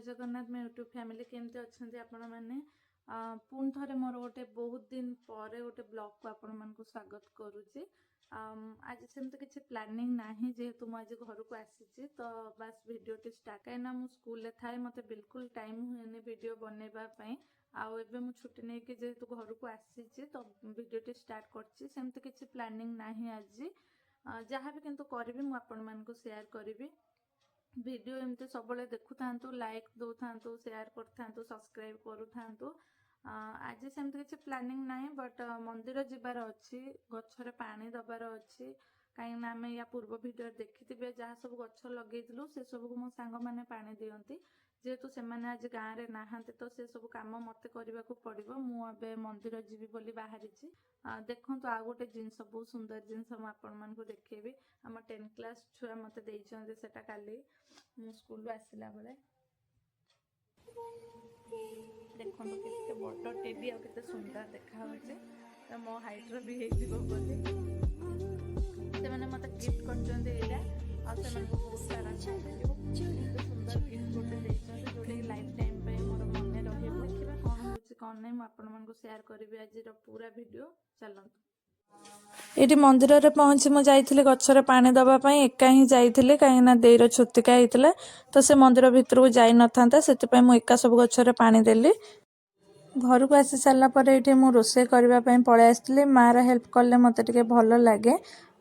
ଜଗନ୍ନାଥ ମୋ YouTube family. କେମିତି ଅଛନ୍ତି ଆପଣମାନେ? ପୁଣି ଥରେ ମୋର ଗୋଟେ ବହୁତ ଦିନ ପରେ ଗୋଟେ ବ୍ଲଗ୍କୁ ଆପଣମାନଙ୍କୁ ସ୍ୱାଗତ କରୁଛି। ଆଜି ସେମିତି କିଛି ପ୍ଲାନିଂ ନାହିଁ, ଯେହେତୁ ମୁଁ ଆଜି ଘରକୁ ଆସିଛି ତ ବାସ୍ ଭିଡ଼ିଓଟି ଷ୍ଟାର୍ଟ। କାହିଁକିନା ମୁଁ ସ୍କୁଲରେ ଥାଏ, ମୋତେ ବିଲକୁଲ ଟାଇମ୍ ହୁଏନି ଭିଡ଼ିଓ ବନେଇବା ପାଇଁ। ଆଉ ଏବେ ମୁଁ ଛୁଟି ନେଇକି ଯେହେତୁ ଘରକୁ ଆସିଛି ତ ଭିଡ଼ିଓଟି ଷ୍ଟାର୍ଟ କରିଛି। ସେମିତି କିଛି ପ୍ଲାନିଂ ନାହିଁ ଆଜି। ଯାହା ବି କିନ୍ତୁ କରିବି, ମୁଁ ଆପଣମାନଙ୍କୁ ସେୟାର କରିବି। ଭିଡ଼ିଓ ଏମିତି ସବୁବେଳେ ଦେଖୁଥାନ୍ତୁ, ଲାଇକ୍ ଦେଉଥାନ୍ତୁ, ସେୟାର କରିଥାନ୍ତୁ, ସବସ୍କ୍ରାଇବ୍ କରୁଥାନ୍ତୁ। ଆଜି ସେମିତି କିଛି ପ୍ଲାନିଂ ନାହିଁ, ବଟ୍ ମନ୍ଦିର ଯିବାର ଅଛି, ଗଛରେ ପାଣି ଦେବାର ଅଛି। କାହିଁକିନା ଆମେ ୟା ପୂର୍ବ ଭିଡ଼ିଓରେ ଦେଖିଥିବେ, ଯାହା ସବୁ ଗଛ ଲଗେଇଥିଲୁ ସେସବୁକୁ ମୋ ସାଙ୍ଗମାନେ ପାଣି ଦିଅନ୍ତି। ଯେହେତୁ ସେମାନେ ଆଜି ଗାଁରେ ନାହାନ୍ତି, ତ ସେସବୁ କାମ ମୋତେ କରିବାକୁ ପଡ଼ିବ। ମୁଁ ଏବେ ମନ୍ଦିର ଯିବି ବୋଲି ବାହାରିଛି। ଦେଖନ୍ତୁ, ଆଉ ଗୋଟେ ଜିନିଷ, ବହୁତ ସୁନ୍ଦର ଜିନିଷ ମୁଁ ଆପଣମାନଙ୍କୁ ଦେଖେଇବି। ଆମ 10th class ଛୁଆ ମୋତେ ଦେଇଛନ୍ତି ସେଟା କାଲି ମୁଁ ସ୍କୁଲରୁ ଆସିଲା ବେଳେ। ଦେଖନ୍ତୁ, କେତେ ବଡ଼ ଟେଡି ଆଉ କେତେ ସୁନ୍ଦର ଦେଖାଯାଉଛି। ତ ମୋ ହାଇଟ୍ର ବି ହେଇଯିବ ବୋଲି ସେମାନେ ମୋତେ ଗିଫ୍ଟ କରିଛନ୍ତି ଏଇଟା। ଆଉ ସେମାନଙ୍କୁ ବହୁତ ସାରା thank you. ଏତେ ସୁନ୍ଦର ଗିଫ୍ଟ ଗୋଟେ ଦେଇଛନ୍ତି, ଯୋଉଟାକି ଲାଇଫ୍ ଟାଇମ୍ ପାଇଁ ମୋର ମନେ ରହିବ। ଦେଖିବା କ'ଣ ହେଉଛି କ'ଣ ନାହିଁ, ମୁଁ ଆପଣମାନଙ୍କୁ ସେୟାର କରିବି ଆଜିର ପୁରା ଭିଡ଼ିଓ। ଚାଲନ୍ତୁ। ଏଇଠି ମନ୍ଦିରରେ ପହଞ୍ଚି ମୁଁ ଯାଇଥିଲି ଗଛରେ ପାଣି ଦେବା ପାଇଁ। ଏକା ହିଁ ଯାଇଥିଲି, କାହିଁକିନା ଦେଇର ଛୁତିକା ହେଇଥିଲା ତ ସେ ମନ୍ଦିର ଭିତରକୁ ଯାଇନଥାନ୍ତା। ସେଥିପାଇଁ ମୁଁ ଏକା ସବୁ ଗଛରେ ପାଣି ଦେଲି। ଘରକୁ ଆସି ସାରିଲା ପରେ ଏଇଠି ମୁଁ ରୋଷେଇ କରିବା ପାଇଁ ପଳେଇ ଆସିଥିଲି। ମାଆର ହେଲ୍ପ କଲେ ମୋତେ ଟିକେ ଭଲ ଲାଗେ।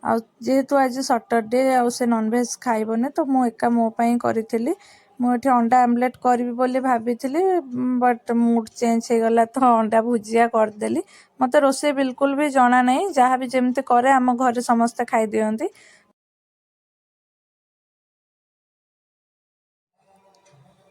ଆଉ ଯେହେତୁ ଆଜି ସଟରଡେ ଆଉ ସେ ନନଭେଜ୍ ଖାଇବନି, ତ ମୁଁ ଏକା ମୋ ପାଇଁ କରିଥିଲି। ମୁଁ ଏଠି ଅଣ୍ଡା ଆମଲେଟ୍ କରିବି ବୋଲି ଭାବିଥିଲି, ବଟ୍ ମୁଡ୍ ଚେଞ୍ଜ ହେଇଗଲା ତ ଅଣ୍ଡା ଭୁଜିଆ କରିଦେଲି। ମୋତେ ରୋଷେଇ ବିଲକୁଲ ବି ଜଣା ନାହିଁ। ଯାହା ବି ଯେମିତି କରେ, ଆମ ଘରେ ସମସ୍ତେ ଖାଇଦିଅନ୍ତି।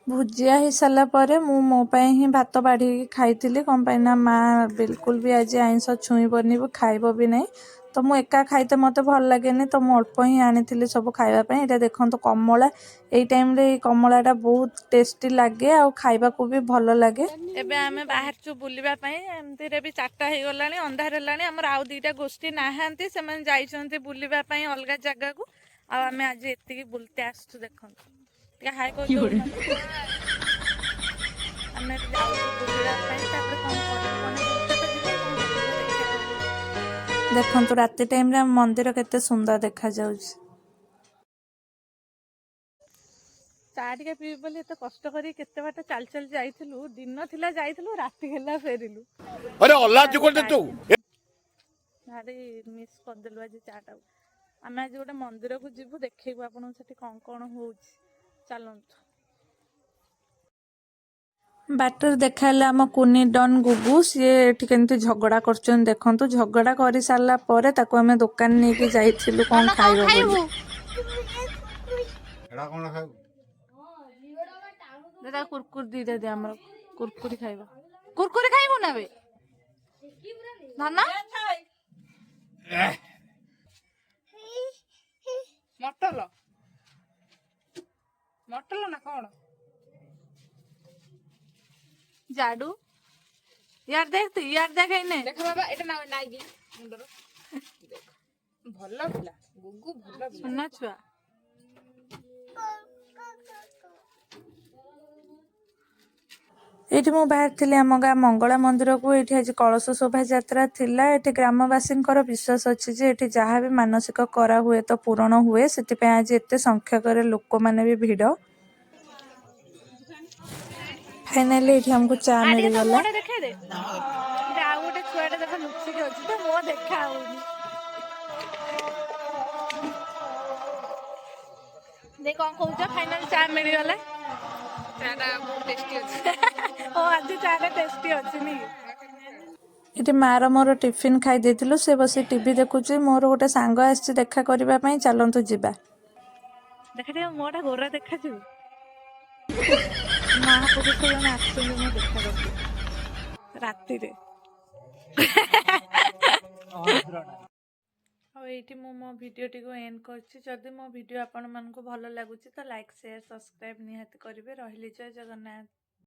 ଭୁଜିଆ ହେଇସାରିଲା ପରେ ମୁଁ ମୋ ପାଇଁ ହିଁ ଭାତ ବାଢ଼ିକି ଖାଇଥିଲି। କ'ଣ ପାଇଁ ନା ମା ବିଲକୁଲ ବି ଆଜି ଆଇଁଷ ଛୁଇଁବନି ବି, ଖାଇବ ବି ନାହିଁ। ତ ମୁଁ ଏକା ଖାଇତେ ମୋତେ ଭଲ ଲାଗେନି, ତ ମୁଁ ଅଳ୍ପ ହିଁ ଆଣିଥିଲି ସବୁ ଖାଇବା ପାଇଁ। ଏଇଟା ଦେଖନ୍ତୁ, କମଳା। ଏଇ ଟାଇମ୍ରେ ଏଇ କମଳାଟା ବହୁତ ଟେଷ୍ଟି ଲାଗେ ଆଉ ଖାଇବାକୁ ବି ଭଲ ଲାଗେ। ଏବେ ଆମେ ବାହାରିଛୁ ବୁଲିବା ପାଇଁ। ଏମିତିରେ ବି 4ଟା ହେଇଗଲାଣି, ଅନ୍ଧାର ହେଲାଣି। ଆମର ଆଉ ଦିଟା ଗୋଷ୍ଠୀ ନାହାନ୍ତି, ସେମାନେ ଯାଇଛନ୍ତି ବୁଲିବା ପାଇଁ ଅଲଗା ଜାଗାକୁ। ଆଉ ଆମେ ଆଜି ଏତିକି ବୁଲତେ ଆସିଛୁ। ଦେଖନ୍ତୁ, ଟିକେ ହାଇ କରିଦଉ। ଆମେ ଏବେ ଯାଉଛୁ ବୁଲିବା ପାଇଁ। ତାପରେ କ'ଣ କରିବୁ କ'ଣ, ବୁଲତେ ତ ଯିବୁ, କ'ଣ କରିବୁ ଦେଖିବା। ଦେଖନ୍ତୁ, ରାତି ଟାଇମ୍ରେ ଆମ ମନ୍ଦିର କେତେ ସୁନ୍ଦର ଦେଖାଯାଉଛି। ଚା ଟିକେ ପିଇବୁ ବୋଲି ଏତେ କଷ୍ଟ କରି କେତେ ବାଟ ଚାଲି ଚାଲି ଯାଇଥିଲୁ। ଦିନ ଥିଲା ଯାଇଥିଲୁ, ରାତି ହେଲା ଫେରିଲୁ। अरे ଅଲାଜୁକ ତୁ। ଭାରି ମିସ୍ କରିଦେଲୁ ଆଜି ଚା ଟାକୁ। ଆମେ ଆଜି ଗୋଟେ ମନ୍ଦିରକୁ ଯିବୁ, ଦେଖେଇବୁ ଆପଣଙ୍କୁ ସେଠି କ'ଣ କ'ଣ ହଉଛି। ଚାଲନ୍ତୁ। ବାଟରେ ଦେଖା ହେଲା ଆମ କୁନି ଡନ୍ ଗୁଗୁ। ସିଏ ଏଠି କେମିତି ଝଗଡ଼ା କରୁଛନ୍ତି ଦେଖନ୍ତୁ। ଝଗଡ଼ା କରିସାରିଲା ପରେ ତାକୁ ଆମେ ଦୋକାନ ନେଇକି ଯାଇଥିଲୁ କ'ଣ ଖାଇବ ବୋଲି। ଏଟା କଣ ଖାଇବୁ? ଦାଦା, କୁରକୁରି ଦିଟା ଦେ। ଆମର କୁରକୁରି ଖାଇବ। କୁରକୁରି ଖାଇବୁ ନା ବେ ଧନ? ମଟଲ ମଟଲ ନା କଣ? ଜାଡୁ, ୟାର ଦେଖ ତୁ, ୟାର ଦେଖ ଏଇନେ। ଦେଖ ବାବା, ଏଇଟା ନା ନାଇକି ମୁଣ୍ଡର ଦେଖ। ଭଲ ପିଲା ଗୁଗୁ, ଭଲ ପିଲା। ସୁନା ଛୁଆ। ଏଇଠି ମୁଁ ବାହାରିଥିଲି ଆମ ଗାଁ ମଙ୍ଗଳା ମନ୍ଦିରକୁ। ଏଇଠି ଆଜି କଳସ ଶୋଭାଯାତ୍ରା ଥିଲା। ଏଠି ଗ୍ରାମବାସୀଙ୍କର ବିଶ୍ୱାସ ଅଛି ଯେ ଏଠି ଯାହା ବି ମାନସିକ କରାହୁଏ ତ ପୂରଣ ହୁଏ। ସେଥିପାଇଁ ଆଜି ଏତେ ସଂଖ୍ୟକରେ ଲୋକମାନେ ବି ଭିଡ଼। ଫାଇନାଲି ଏଇଠି ଆମକୁ ଚା ଆ ଟିକେ ତୋ ମିଳିଗଲା। ମୁହଁଟା ଦେଖେଇ ଦେ। ଏଠି ଆଉ ଗୋଟେ ଛୁଆଟା ଦେଖ, ଲୁଚିକି ଅଛି, ତ ମୁହଁ ଦେଖା ହଉନି। ଦେଇ, କଣ କହୁଛ? ଫାଇନାଲ ଚା ମିଳିଗଲା। ଚାଟା ବହୁତ ଟେଷ୍ଟି ଅଛି। ଓ, ଆଜି ଚାଟା ଟେଷ୍ଟି ଅଛି ନି? ଏଠି ମାର ମୋର ଟିଫିନ୍ ଖାଇ ଦେଇଥିଲୁ। ସେ ବସି ଟିଭି ଦେଖୁଛି। ମୋର ଗୋଟେ ସାଙ୍ଗ ଆସିଛି ଦେଖା କରିବା ପାଇଁ। ଚାଲନ୍ତୁ ଯିବା। ଦେଖ ଟିକେ, ମୁହଁଟା ଗୋରା ଦେଖାଯିବ। ମହାପୁରୁଷ ଜଣେ ଆସିଛନ୍ତି ମୁଁ ଦେଖା କରୁଛି ରାତିରେ। ଆଉ ଏଇଠି ମୁଁ ମୋ ଭିଡ଼ିଓଟିକୁ ଏଣ୍ଡ କରୁଛି। ଯଦି ମୋ ଭିଡ଼ିଓ ଆପଣମାନଙ୍କୁ ଭଲ ଲାଗୁଛି ତ ଲାଇକ୍, ସେୟାର, ସବସ୍କ୍ରାଇବ୍ ନିହାତି କରିବେ। ରହିଲି, ଜୟ ଜଗନ୍ନାଥ।